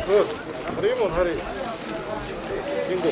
Hariyo umuntu hariya. Ingo.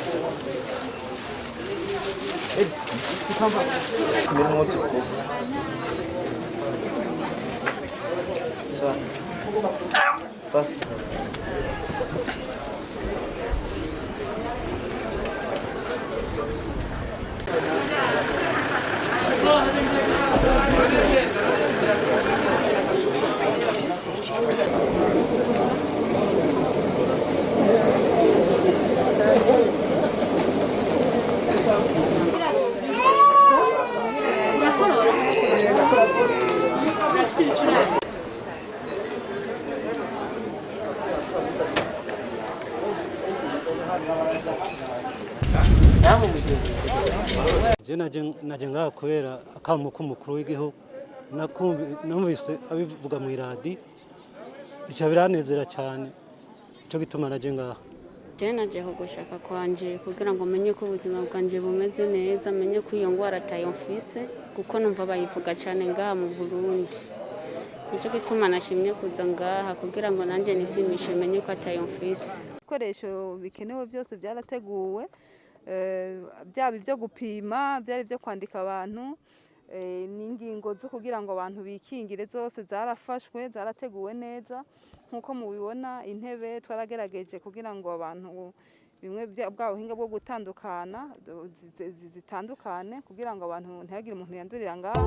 Je naje ngaha kubera akamo k'umukuru w'igihugu, numvise abivuga mu iradi, bica biranezera cyane, ico gituma naje ngaha. Je naje gushaka kwanje kugira ngo menye ko ubuzima bwanje bumeze neza, menye ko iyo ngwara atayo mfise, kuko numva bayivuga cyane ngaha mu Burundi. Nico gituma nashimye kuza ngaha kugira ngo nanje nipimishe menye ko atayo mfise. Ibikoresho bikenewe byose byarateguwe, byaba ibyo gupima, byari ibyo kwandika abantu, n'ingingo zo kugira ngo abantu bikingire zose zarafashwe, zarateguwe neza. Nk'uko mubibona, intebe twaragerageje kugira ngo abantu bimwe bwa buhinga bwo gutandukana zitandukane kugira ngo abantu ntihagire umuntu yandurira ngaho.